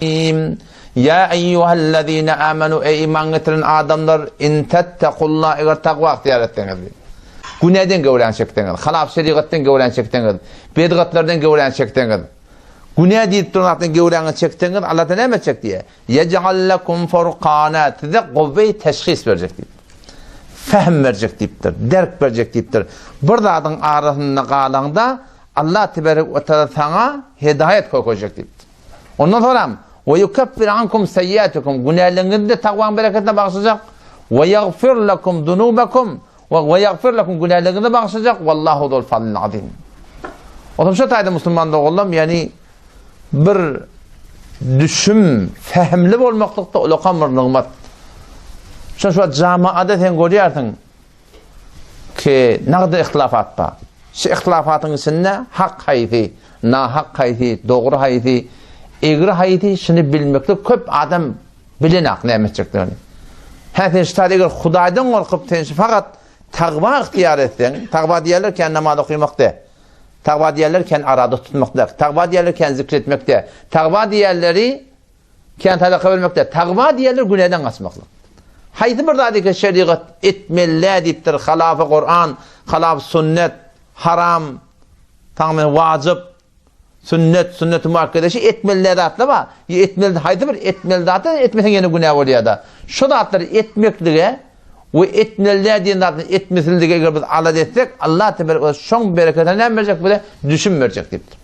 Ýa eýýuhellezine amenu eý iman getiren adamlar in tettekulla eger takwa ygtyýar etseňiz diýip. Günäden göwräňi çekseňiz, halap şerigatdan göwräňi çekseňiz, bedgatlardan göwräňi çekseňiz, günä diýip duran zatdan göwräňi çekseňiz, Allah Taala näme etjek diýýär? Yej'al lekum furkana size gowy teşhis berjek diýip. Fehm berjek diýipdir, derk berjek diýipdir. Bir zadyň arasynda galaňda Allah teberek we taala saňa hedaýat görkezjek diýipdir. Ondan soňram, Ve yukeffir ankum seyyiatikum, günäleriňizi-de takwaň bereketine bagyşlajak, Ve ýagfir lekum zunubakum, we ýagfir lekum günäleriňizi bagyşlajak, Wallahu zul fadlil azim. Otam şu taýda musulman doganlarym, ýagny bir düşüm, fehimli bolmaklykda ulakan bir nygmat. Şo şu jamaada sen görýärsiň, Ki nagda ihtilafat bar. Şu ihtilafatyň içinde hak haýsy, nahak haýsy, dogry haýsy, egri haýsy şuny bilmeklik köp adam bilenak näme etjekdigini. Hä sen şu taýda eger Hudaýdan gorkup sen şu fakat tagwa ygtyýar etseň, tagwa diýerler kän namaz okymak de. Tagwa diýerler kän arada tutmak de. Tagwa diýerler kän zikr etmek de. Tagwa diýerleri Kän sadaka bermekde tagwa diýenler günäden gaçmaklyk. Haýsy bir zady ki şerigat etmeli diýipdir, halafy Kuran, halaf sünnet, haram, taňmy wajyp, sünnet, sünnet-i muakkede şu etmeli zatlar bar. Etmeli haýsy bir etmeli zat etmeseň ýene günä bolýar-da. Şu zatlary etmeklige we etmeli däl diýen zadyny etmesizlige eger biz alada etsek, Allah tebarek we şoň bereketini näme berjek bize? Düşüm berjek diýipdir.